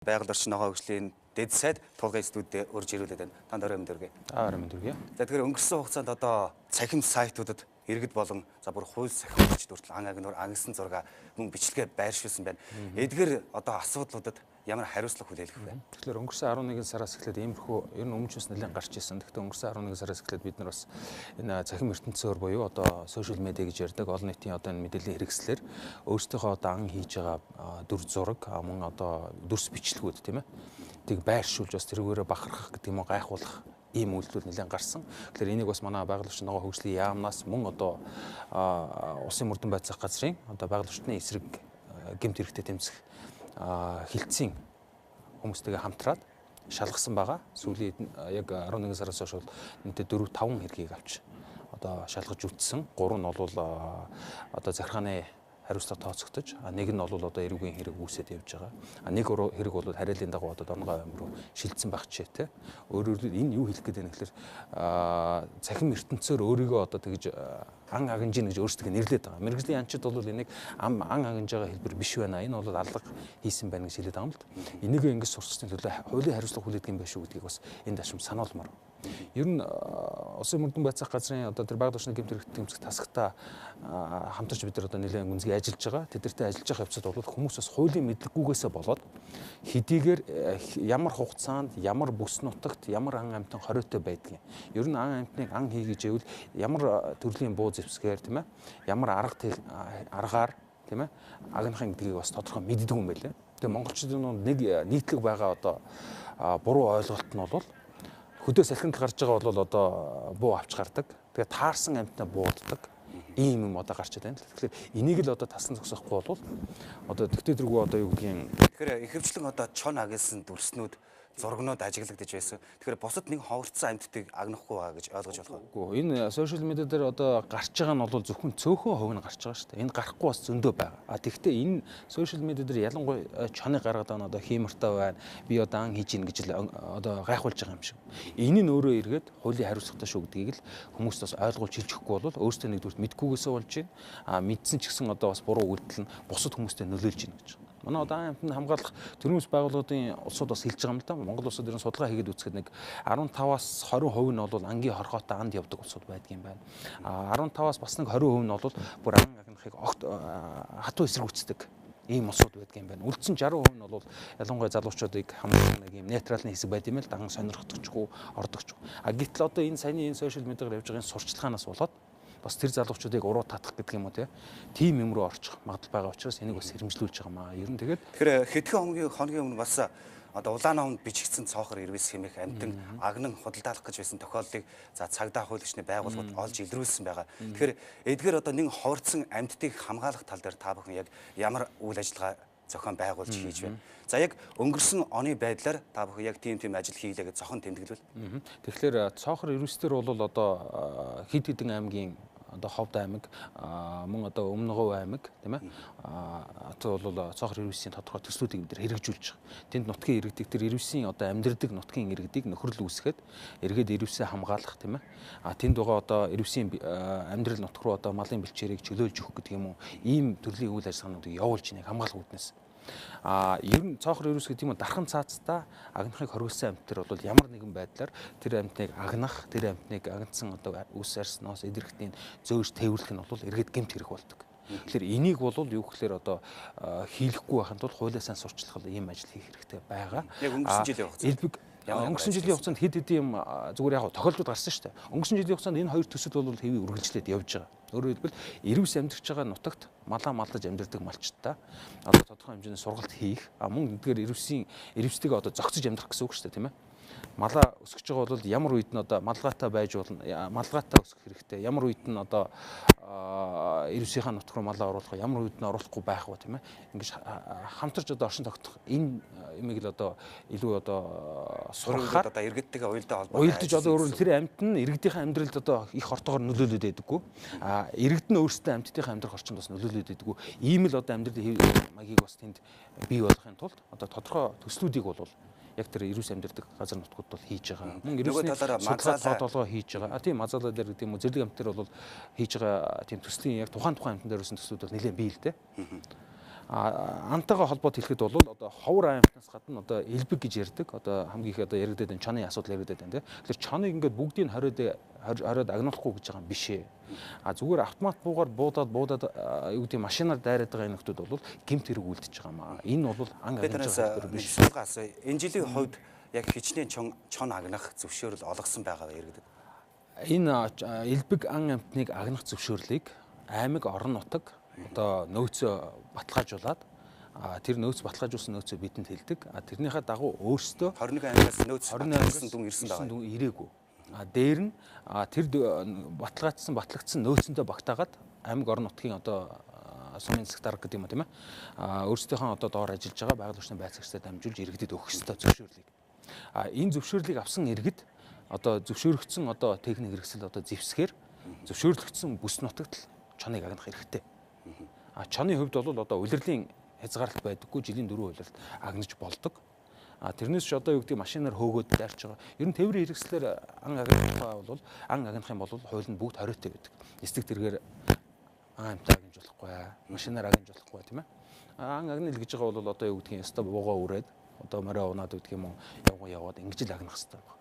Байгаль орчин ногоо хөгжлийн дэд сайд Тулгын студид урьж ирүүлээд байна. Танд орой мэнд хүргэе. Орой мэнд хүргэе. За тэгэхээр өнгөрсөн хугацаанд одоо цахим сайтуудад иргэд болон за бүр хууль сахиулагчид хүртэл ан агнуур агнасан зураг мөн бичлэгээ байршуулсан байна. Эдгээр одоо асуудлуудад ямар хариуцлага хүлээлгэх вэ? Тэгэхээр өнгөрсөн 11 сараас эхлээд иймэрхүү ер нь өмнө ч бас нэлээд гарч ирсэн. Гэхдээ өнгөрсөн 11 сараас эхлээд бид нар бас энэ цахим ертөнцөөр буюу одоо сошиал медиа гэж ярьдаг олон нийтийн одоо энэ мэдээллийн хэрэгслэр өөрсдийнхөө одоо ан хийж байгаа дүр зураг мөн одоо дүрс бичлэгүүд тийм ээ. Тийг байршуулж бас тэрүүгээрээ бахархах гэдэг юм уу гайхуулах ийм үйлдэл нэлээд гарсан. Тэгэхээр энийг бас манай байгаль орчин ногоо хөгжлийн яамнаас мөн одоо улсын мөрдөн байцаах газрын одоо байгаль орчны эсрэг гэмт хэрэгтэй тэмцэх хилцийн хүмүүстэйгээ хамтраад шалгасан байгаа. Сүүлийн яг 11 сараас хойш бол нийтдээ 4-5 хэргийг авч одоо шалгаж үтсэн. 3 нь бол одоо захиргааны хариуцлага тооцогдож, нэг нь бол одоо эрүүгийн хэрэг үүсээд явж байгаа. Нэг хэрэг бол хариалын дагуу одоо Дорногов аймаг руу шилжсэн байх жишээтэй. Өөрөөр хэлбэл энэ юу хэлэх гээд байна гэхээр цахим ертөнцөөр өөрийгөө одоо тэгж ан агнж ийн гэж өөрсдөө нэрлээд байгаа. Мэргэжлийн янчид бол энийг ан агнж байгаа хэлбэр биш байна. Энэ бол алга хийсэн байна гэж хэлээд байгаа юм л да. Энийг ингэж сурчсны төлөө хуулийн хариуцлага хүлээдэг юм байна шүү гэдгийг бас энэ ташам сануулмаар. Ер нь улсын мөрдөн байцаах газрын одоо тэр байгаль орчны гэмт хэрэгтэй тэмцэх тасагтаа хамтарч бид нар одоо нэлээд гүнзгий ажиллаж байгаа. Тэдэртэй ажиллаж байгаа явцад бол хүмүүс бас хуулийн мэдлэггүйгээсээ болоод хэдийгээр ямар хугацаанд, ямар бүс нутагт, ямар ан амьтан хориотой байдгийг. Ер нь ан амьтныг ан хий гэж ивэл ямар төрлийн буу зэвсгээр тийм ээ, ямар аргаар тийм ээ агнахын гэдгийг бас тодорхой мэддэг юм байлээ. Тэгээ монголчуудын нэг нийтлэг байгаа одоо буруу ойлголт нь бол хөдөө салхинд гарч байгаа бол одоо буу авч гардаг. Тэгээ таарсан амьтнаа бууддаг. Ийм юм одоо гарч байна. Тэгэхээр энийг л одоо тасан зогсоохгүй бол одоо тэгтээ тэргүй одоо юу гэдгийг. Тэгэхээр ихэвчлэн одоо чон агилсан дүрснүүд зургнууд ажиглагдаж байсан. Тэгэхээр бусад нэг ховорцсон амьтдыг агнахгүй байгаа гэж ойлгож болох уу? Үгүй. Энэ сошиал медиа дээр одоо гарч байгаа нь бол зөвхөн цөөхөн хувь нь гарч байгаа шүү дээ. Энэ гарахгүй бас зөндөө байгаа. А тэгвэл энэ сошиал медиа дээр ялангуяа чоныг гаргаад байгаа нь одоо хиймортой байна. Би одоо ан хийж ийн гэж л одоо гайхуулж байгаа юм шиг. Энэ нь өөрөө эргээд хуулийн хариуцлагатай шүү гэдгийг л хүмүүст бас ойлгуулж хэлж өгөхгүй бол өөрсдөө нэгдүгürt мэдгүйгээсээ болж байна. А мэдсэн ч гэсэн одоо бас буруу үйлдэл нь бусад хүмүүстэй нөлөөлж байна гэж. Манай одоо амьтанд хамгаалах төрийн байгууллагуудын улсууд бас хэлж байгаа юм л да. Монгол улсад ер нь судалгаа хийгээд үзэхэд нэг 15-аас 20% нь бол ангийн хорхоотой анд явдаг улсууд байдаг юм байна. А 15-аас бас нэг 20% нь бол бүр ан агнахыг огт хатуу эсэргүүцдэг ийм улсууд байдаг юм байна. Үлдсэн 60% нь бол ялангуяа залуучуудыг хамгаалах нэг ийм нейтралны хэсэг байд юм л дан сонирхдогчгүй, ордогчгүй. А гэтэл одоо энэ саяны энэ сошиал медиагаар явж байгаа энэ сурчлагаанаас болоод бас тэр залуучуудыг уруу татах гэдэг юм уу тийм юм руу орчих магадлал байгаа учраас энийг бас хэрэмжлүүлж байгаа маа. Ер нь тэгээд тэгэхээр хэдхэн хоногийн өмнө бас одоо улаан номонд бичигдсэн цоохор ирвэс хэмээх амьтан агнан худалдаалах гэж байсан тохиолдлыг за цагдаа хуулийн байгууллагууд олж илрүүлсэн байгаа. Тэгэхээр эдгээр одоо нэг ховорцсон амьтдыг хамгаалах тал дээр та бүхэн яг ямар үйл ажиллагаа зохион байгуулж хийж байна. За яг өнгөрсөн оны байдлаар та бүхэн яг тийм ажил хийлээ гэж зохон тэмдэглэвэл. Тэгэхээр цоохор ирвэстэр бол одоо хэд хэдэн аймгийн одоо Ховд аймаг, мөн одоо Өмнө Говь аймаг тийм ээ. Одоо бол цоохор ирвэсийн тодорхой төслүүдийг бид нар хэрэгжүүлж байгаа. Тэнд нутгийн иргэдийг тэр ирвэсийн одоо амьдардаг нутгийн иргэдийг нөхөрлөл үүсгээд эргээд ирвэсээ хамгаалах тийм ээ. А тэнд байгаа одоо ирвэсийн амьдрал нутг руу одоо малын бэлчээрийг чөлөөлж өгөх гэдэг юм уу. Ийм төрлийн үйл ажиллагаануудыг явуулж байна хамгаалах үүднээс. А ер нь цоохор ирвэс гэдэг юм уу дархан цаацтай агнахыг хориглосон амьтар бол ямар нэгэн байдлаар тэр амьтныг агнах, тэр амьтныг агнасан одоо үс арсноос эдэрхтийн зөөж тээвэрлэх нь бол эргээд гэмт хэрэг болдог. Тэгэхээр энийг бол юу гэхээр одоо хийлэхгүй байхын тулд хуулиа сайн сурчлах ийм ажил хийх хэрэгтэй байгаа. Яг өнгөрсөн жилийн хугацаанд. Өнгөрсөн жилийн хугацаанд хэд хэдэн юм зүгээр яг тохиолдлууд гарсан шүү дээ. Өнгөрсөн жилийн хугацаанд энэ хоёр төсөл бол хэвээ үргэлжлээд явж байгаа. Өөрөөр хэлбэл ирвэс амьдарч байгаа нутагт малаа малдаж амьдардаг малчдаа одоо тодорхой хэмжээний сургалт хийх. А мөн эдгээр ирвэстийг одоо зогцож амьдрах гэсэн үг шүү дээ, тийм ээ. Малаа өсгөж байгаа бол ямар үед нь одоо малгайтай байж болно, малгайтай өсгөх хэрэгтэй. Ямар үед нь одоо ирвсийнхаа нутг руу малаа оруулах, ямар үед нь оруулахгүй байх вэ, тийм ээ. Ингэж хамтарч одоо оршин тогтох энэ юмыг л одоо илүү одоо сургахаар одоо иргэдтэйгээ уялдаа холбоотой. Уялдаж одоо өөрөөр тэр амьт нь иргэдийнхээ амьдралд одоо их хортоогоор нөлөөлөд байдаггүй. А иргэд нь өөрсдөө амьтдынхаа амьдрах орчинд бас нөлөөлөд байдаггүй. Ийм л одоо амьдралын маягийг бас тэнд бий болгохын тулд одоо тодорхой төслүүдийг бол яг тэр ирвэс амьдардаг газар нутгууд бол хийж байгаа. Мөн ирвэсний талаараа мазаалаа толгой хийж байгаа. А тийм мазаалаа дээр гэдэг юм уу зэрлэг амьтдаар бол хийж байгаа тийм төслийн яг тухайн амьтан дээр байсан төслүүд бол нэлээд бий л дээ. Антайгаа холбоод хэлэхэд бол одоо ховор аймтнаас гадна одоо элбэг гэж ярьдаг. Одоо хамгийн их одоо яригдаад байна, чоны асуудал яригдаад байна, тийм. Тэгэхээр чоныг ингээд бүгдийг хориод агнуулахгүй гэж байгаа юм биш ээ. А зүгээр автомат буугаар буудаад юу гэдэг машинаар дайраад байгаа энэ нөхдүүд бол гэмт хэрэг үлдэж байгаа юм аа. Энэ бол ан агнаж байгаа хэрэг биш. Энэ жилийн хувьд яг хичнээн чон агнах зөвшөөрөл олгосон байгаа яригддаг. Энэ элбэг ан амтныг агнах зөвшөөрлийг аймаг, орон нутаг одоо нөөцөө баталгаажуулаад тэр нөөц баталгаажуулсан нөөцөө бидэнд хэлдэг. Тэрнийхээ дагуу өөрсдөө 21 аймагаас нөөц баталгаажуулсан дүн ирсэн байгаа. Дүн ирээгүй. Дээр нь тэр баталгаажсан нөөцөндөө багтаагаад аймаг, орон нутгийн одоо сумын засаг дарга гэдэг юм уу, тийм ээ. Өөрсдийнхөө одоо доор ажиллаж байгаа байгаль орчны байцаагчдад дамжуулж иргэдэд өгөх ёстой зөвшөөрлийг. Энэ зөвшөөрлийг авсан иргэд одоо зөвшөөрөгдсөн одоо техник хэрэгсэл одоо зэвсгээр зөвшөөрлөгдсөн бүс нутагт чоныг агнах хэрэгтэй. Чоны хувьд бол одоо улирлын хязгаарлалт байдаггүй, жилийн 4 улиралд агнаж болдог. Тэрнээс ч одоо юу гэдэг машинаар хөөгөөд дайрч байгаа. Ер нь тээврийн хэрэгслээр ан агнах бол ан агнах юм бол хууль нь бүгд хориотой байдаг. Нисдэг тэргээр ан амтаа агнаж болохгүй, машинаар агнаж болохгүй, тийм ээ. Ан агнал гэж байгаа бол одоо юу гэдгийг ёстой буугаа үрээд одоо морио унаад гэдэг юм уу, явгаа яваад ингэж л агнах хэрэгтэй байна.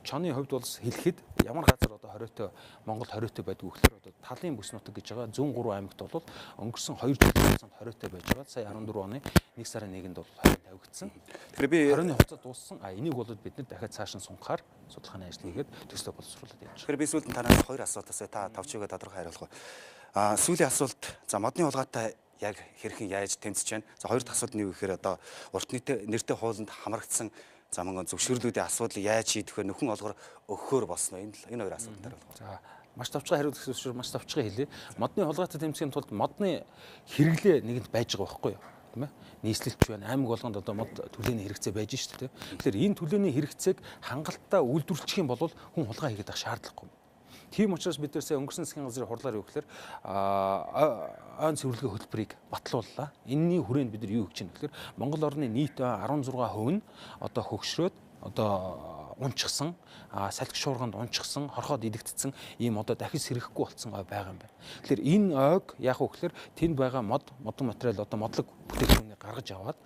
Чоны хувьд бол хэлэхэд ямар газар одоо хориотой Монгол хориотой байдгүй гэхээр одоо талын бүс нутаг гэж байгаа зүүн 3 аймагт бол өнгөрсөн 2 жилийн хугацаанд хориотой байж байгаа. Сая 14 оны 1 сарын 1-нд бол хорио тавигдсан. Тэгэхээр би хорионы хугацаа дууссан. Энийг бол бид нар дахиад цааш нь сунгахаар судалгааны ажил хийгээд төслөө боловсруулад явж байгаа. Тэгэхээр би сүүлд нь танаас хоёр асуулт асууя. Та товчийг тодорхой хариулах уу? Сүүлийн асуулт, за модны хулгайтай яг хэрхэн яаж тэмцэж байна? За хоёр дахь асуулт нь юу гэхээр одоо урт нэртэй хуулинд хамрагдсан за мөн зөвшөөрлүүдийн асуудлыг яаж шийдэх вэ? Нөхөн олгор өгөхөөр болсон уу? Энэ хоёр асуултанд хариулах. За маш товчхон хариулах гэсэн маш товчхон хэлье. Модны хулгайтай тэмцэхийн тулд модны хэрэглээ нэгэнт байж байгаа байхгүй юу? Тийм ээ. Нийслэлч байна. Аймаг болгонд одоо мод түлээний хэрэгцээ байж шүү дээ. Тэгэхээр энэ түлээний хэрэгцээг хангалттай үйлдвэрлэх юм бол хүн хулгай хийгээд байх шаардлагагүй. Тийм учраас бид нар сая өнгөрсөн засгийн газрын хурлаар юу гэхээр ойн цэвэрлэгээ хөтөлбөрийг батлууллаа. Энэний хүрээнд бид нар юу хийж байна гэхээр Монгол орны нийт 16% нь одоо хөгшрөөд одоо унчихсан, салхи шуурганд унчихсан, хорхоод идэгдсэн ийм одоо дахин сэрэхгүй болсон ой байгаа юм байна. Тэгэхээр энэ ойг яах вэ гэхээр тэнд байгаа модон материал одоо модлог бүтээгдэхүүнийг гаргаж аваад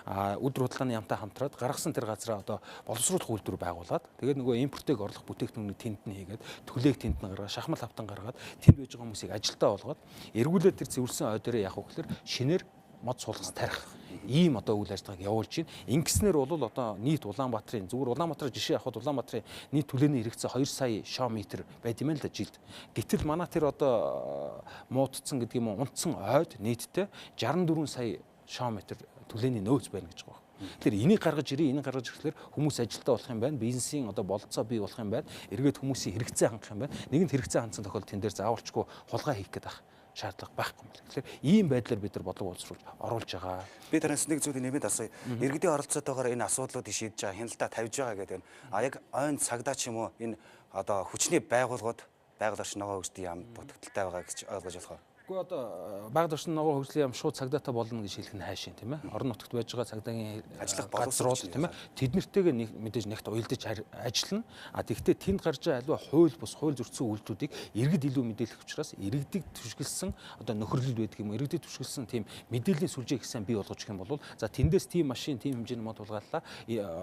өдөр худалдааны яамтай хамтраад гаргасан тэр газараа одоо боловсруулах үйлдвэр байгуулад тэгээд нөгөө импортыг орлох бүтээгдэхүүнийг тэнд нь хийгээд түлээг тэнд нь гаргаад шахмал хавтан гаргаад тэнд байж байгаа хүмүүсийг ажилдаа олгоод эргүүлээд тэр цэвэрлсэн ой дээрээ яах вэ гэхээр шинээр мод суулгас тарих ийм одоо үйл ажиллагааг явуулж байна. Ингэснээр бол одоо нийт Улаанбаатарын зүгээр Улаанбаатар жишээ авахад Улаанбаатарын нийт түлээний хэрэгцээ 2 сая шометр байд юм л да жилд. Гэтэл манай тэр одоо муудцсан гэдэг юм уу унтсан ойд нийтдээ 64 сая шометр түлээний нөөц байна гэж байгаа. Тэгэхээр энийг гаргаж ирээ, энийг гаргаж ирэхлээр хүмүүс ажилтаа болох юм байна, бизнесийн одоо бололцоо бий болох юм байна, эргээд хүмүүсийн хэрэгцээ хангах юм байна. Нэгэнт хэрэгцээ хандсан тохиолдолд тэн дээр заавалчгүй хулгай хийх гээд байх шаардлага байхгүй юм байна. Тэгэхээр ийм байдлаар бид нар бодлого боловсруулж оруулж байгаа. Би танаас нэг зүйлийг нэмээд асууя. Иргэдийн оролцоотойгоор энэ асуудлуудыг шийдэж байгаа, хяналтаа тавьж байгаа гэдэг нь. Яг ойн цагдаа ч юм уу энэ одоо хүчний байгууллагууд байгаль орчин ногоо хөгжлийн яам дутагдaltaй байгаа гэж ойлгож болох уу? Гэхдээ одоо байгаль орчин ногоо хөгжлийн яам шууд цагдаатай болно гэж хэлэх нь хайшин, тийм ээ. Орон нутагт байж байгаа цагдаагийн ажиллах газрууд, тийм ээ. Тэд нартэйгээ мэдээж нэгт уялдаж ажиллана. Тэгвэл тэнд гарч байгаа аливаа хууль бус хууль зөрчсөн үйлдэлүүдийг иргэд илүү мэдээлэх учраас иргэдийг түшгэлсэн одоо нөхөрлөл байдаг юм уу? Иргэдийг түшгэлсэн тийм мэдээллийн сүлжээг их сайн бий болгож өгөх юм бол за тэндээс тийм машин, тийм хэмжээний мод хулгайлаа.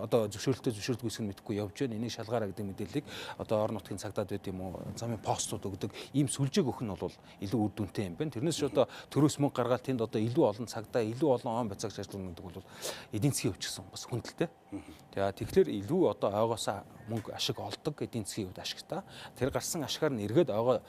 Одоо зөвшөөрөлтөө зөвшөөрөлгүй хэсэг нь мэдэхгүй явж байна. Энийг шалгаараа гэдэг мэдээллийг одоо орон нутгийн цагдаад байд юм уу? Замын постууд өгдөг. Ийм сүлжээг өгөх нь бол илүү үр дүнтэй юм байна. Тэрнээс ч одоо төрөөс мөнгө гаргаад тэнд одоо илүү олон цагдаа, илүү олон он бацаагч ажиллана гэдэг бол эдийн засгийн хувьд ч гэсэн бас хүндэлтэй. Тэгэхээр илүү одоо ойгоос мөнгө ашиг олдог эдийн засгийн хувьд ашигтай. Тэр гарсан ашгаар нь эргээд ойгоо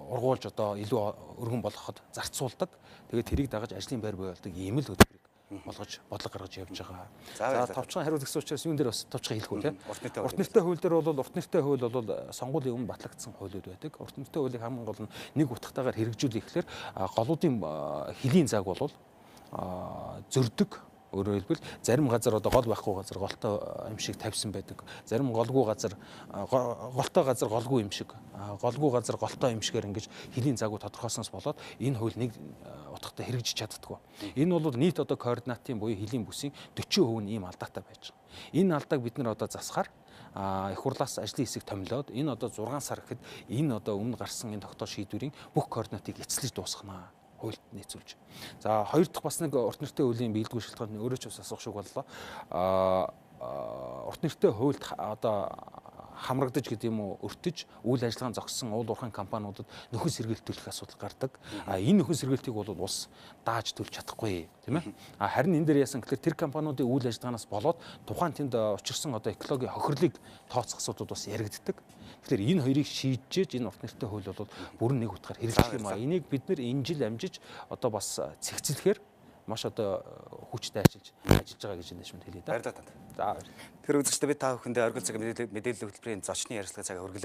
ургуулж одоо илүү өргөн болгоход зарцуулдаг. Тэгээд тэрийг дагаж ажлын байр бий болдог ийм л хөтөлбөрийг болгож бодлого гаргаж явж байгаа. За товчхон хариулт гэсэн учраас юун дээр бас товчхон хэлэх үү те. Урт нэртэй хууль дээр бол урт нэртэй хууль бол сонгуулийн өмнө батлагдсан хуулиуд байдаг. Урт нэртэй хуулийг хамгийн гол нь нэг утгатайгаар хэрэгжүүлэх гэхээр голуудын хөлийн цаг бол зөрдөг. Өөрөөр хэлбэл зарим газар одоо гол байхгүй газар голтой юм шиг тавьсан байдаг. Зарим голгүй газар голтой газар голгүй юм шиг, голгүй газар голтой юм шигээр ингэж хөлийн загвар тодорхойлсноос болоод энэ хууль нэг утгатай хэрэгжиж чаддаггүй. Энэ бол нийт одоо координатын буюу хөлийн бүсийн 40% нь ийм алдаатай байж байгаа. Энэ алдааг бид нар одоо засахаар их хурлаас ажлын хэсэг томилоод энэ одоо 6 сар гэхэд энэ одоо өмнө гарсан энэ тогтоол шийдвэрийн бүх координатыг эцэслэж дуусгана. Хуульд нийцүүлж. За, хоёр дахь бас нэг урт нэртэй хуулийн биелдэггүй шалтгаан өөрөө ч бас асуух шиг боллоо. Урт нэртэй хуульд одоо хамрагдаж гэдэг юм уу, өртөж үйл ажиллагаа зогссон уул уурхайн компаниудад нөхөн сэргийлт төлөх асуудал гардаг. А энэ нөхөн сэргийлтийг бол улс дааж төлж чадахгүй, тийм ээ. А харин энэ дээр яасан гэхээр тэр компаниудын үйл ажиллагаанаас болоод тухайн тэнд учирсан одоо экологийн хохирлыг тооцох асуудлууд бас яригддаг. Тэгэхээр энэ хоёрыг шийджээж энэ урт нэртэй хууль бол бүрэн нэг утгаар хэрэгжих юм а. Энийг бид нэр энэ жил амжиж одоо бас цэгцлэхээр маш одоо хүчтэй ажиллаж байгаа гэж энэ шимд хэлье да. Баярлалаа танд. За. Тэгэхээр үзэгчдээ, бид та бүхэндээ оргил цаг мэдээлэл хөтөлбөрийн зочны ярилцлага цагаа хүргэлээ.